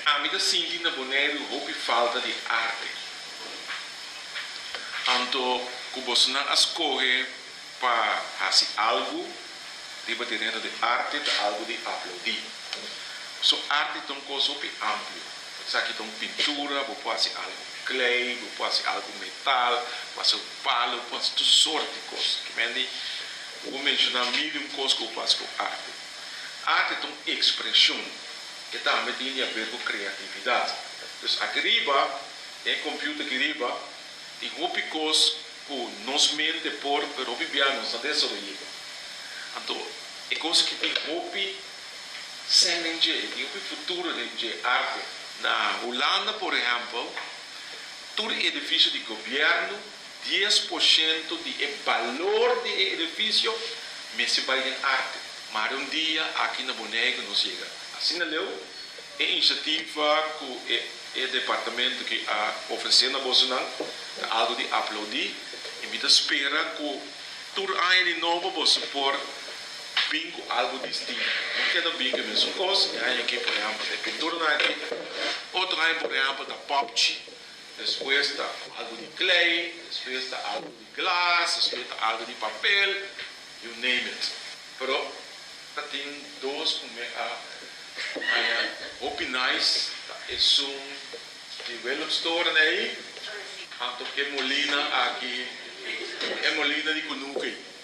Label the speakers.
Speaker 1: Ami ta sinti na Boneiru hopi falta di arte. Anto ku bosonan a skohe pa hasi algu riba tereno di arte ta algu di aplaudí. So arte ta un kos hopi amplio. Esaki ta un pintura, bo por hasi algu ku klei, bo por hasi algu ku metal, bo por hasi ku palu, bo por hasi tur sort di kos. Ke men di bo por menshoná mil i un kos ku bo por hasi ku arte. Arte ta un ekspreshon, e tambe tin di haber ku kreatividat. Dus aki riba, den e computer aki riba, tin hopi kos ku nos mente por, pero hopi bia nos ta desaroy'é. Anto e kos aki tin hopi sèn den dje, e tin hopi futuro den dje, arte. Na Hulanda por ehèmpel, tur edifisio di gobièrnu, 10% di e balor di e edifisio mester bai den arte. Mare un dia aki na Boneiru nos yega asina leu. E inisiativa ku e e departamento ki a ofresé na bosonan ta algu di aplaudí i mi ta spera ku tur aña di nobo boso por bin ku algu distinto. No keda bin ku e mesun kos. E aña aki por ehèmpel ta e pinturanan aki, otro aña por ehèmpel ta pòpchi, despues ta algu di klei, despues ta algu di glas, despues ta algu di papel, you name it. Pero ta tin dos ku mi a haña hopi nice, ta esun di Willemstoren ei, anto e molina aki, e molina di kunuku ei.